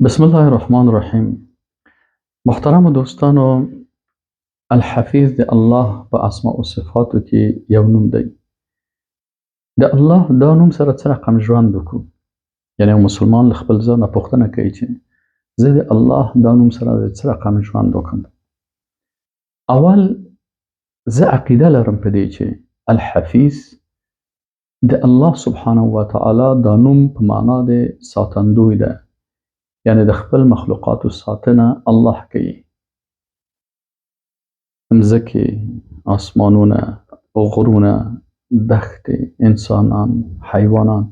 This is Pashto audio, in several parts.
بسم الله الرحمن الرحیم. محترمو دوستانو، الحفیظ د الله په اسماء او صفاتو کې یو نوم دی. د الله دا نوم سره څه رقم ژوند وکړو؟ یعنی یو مسلمان له خپل ځانه پوښتنه کوي چې زه د الله دا نوم سره د څه رقم ژوند وکړم. اول زه عقیده لرم په دې چې الحفیظ د الله سبحانه وتعالی دا نوم په معنا د ساتندوی ده، یعنی د خپل مخلوقاتو ساتنه الله کوي. مځکې، آسمانونه، غرونه، دښتې، انسانان، حیوانان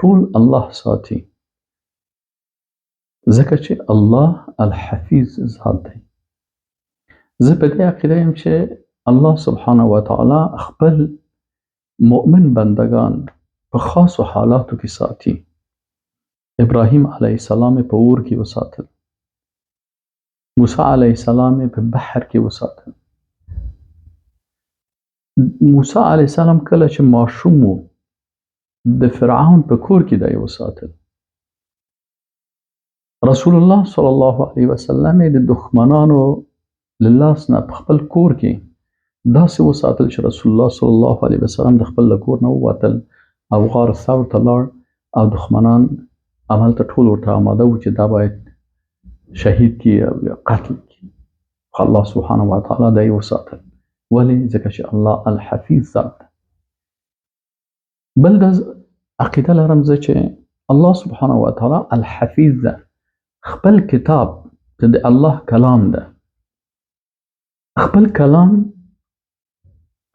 ټول الله ساتي، ځکه چې الله الحفیظ ذات دی. زه په دې عقیده یم چې الله سبحانه وتعالی خپل مؤمن بندگان په خاصو حالاتو کې ساتي. ابراهیم علیه السلام په اور کې وساتل، موسی علیه السلام په بحر کې وساتل. موسی علیه السلام کله چې ماشوم و د فرعون په کور کې دی وساتل. رسول الله صلی الله علیه وسلم د دښمنانو له لاس نه په خپل کور کې داسې وساتل چې رسول الله صلی الله علیه وسلم د خپل له کور نه ووتل او غار ثور ته لاړ، او دښمنان عمل ته ټول ورته آماده وو چې دا باید شهید کړي او یا قتل کړي. خو الله سبحانه وتعالی دی وساتل. ولې؟ ځکه چې الله الحفیظ ذات ده. بل دا عقیده لرم زه چې الله سبحانه وتعالی الحفیظ ده، خپل کتاب چې د الله کلام ده، خپل کلام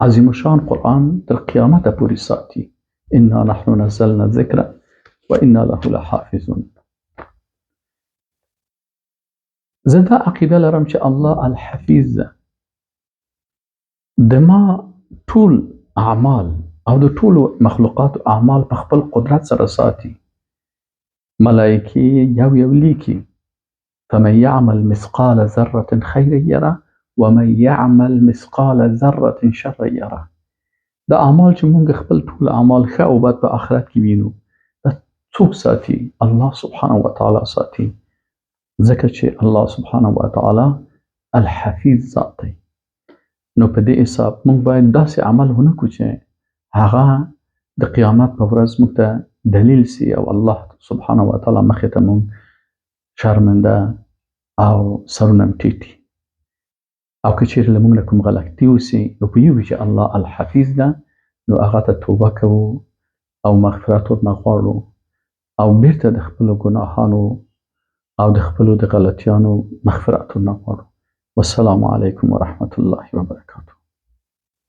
عظیم الشان قرآن تر قیامته پورې ساتي. انا نحن نزلنا الذکر وانا له لحافظون. زه دا عقیده لرم چې الله الحفیظ ده، د ما ټول اعمال او د ټولو مخلوقاتو اعمال په خپل قدرت سره ساتي. ملائکې یو یو لیکي، فمن يعمل مثقال ذرة خيرا يره ومن يعمل مثقال ذرة شرا يره. دا اعمال چې مونږ خپل ټول اعمال ښه او بد په آخرت کې وینو، دا څوک ساتي؟ الله سبحانه وتعالی ساتي، ځکه چې الله سبحانه وتعالی الحفیظ ذات دی. نو په دې حساب مونږ باید داسې عمل ونه کړو چې هغه د قیامت په ورځ موږ ته دلیل سي او الله سبحانه وتعالی مخې ته مونږ شرمنده او سرونه هم ټیټ. او که چیرې له موږ نه کوم غلطي وسي نو پوهېږو چې الله الحفیظ ده، نو هغه ته توبه کوو او مغفرت ورنه غواړو او بیرته د خپلو ګناهانو او د خپلو د غلطیانو مغفرت ورنه غواړو. والسلام علیکم ورحمة الله وبرکاته.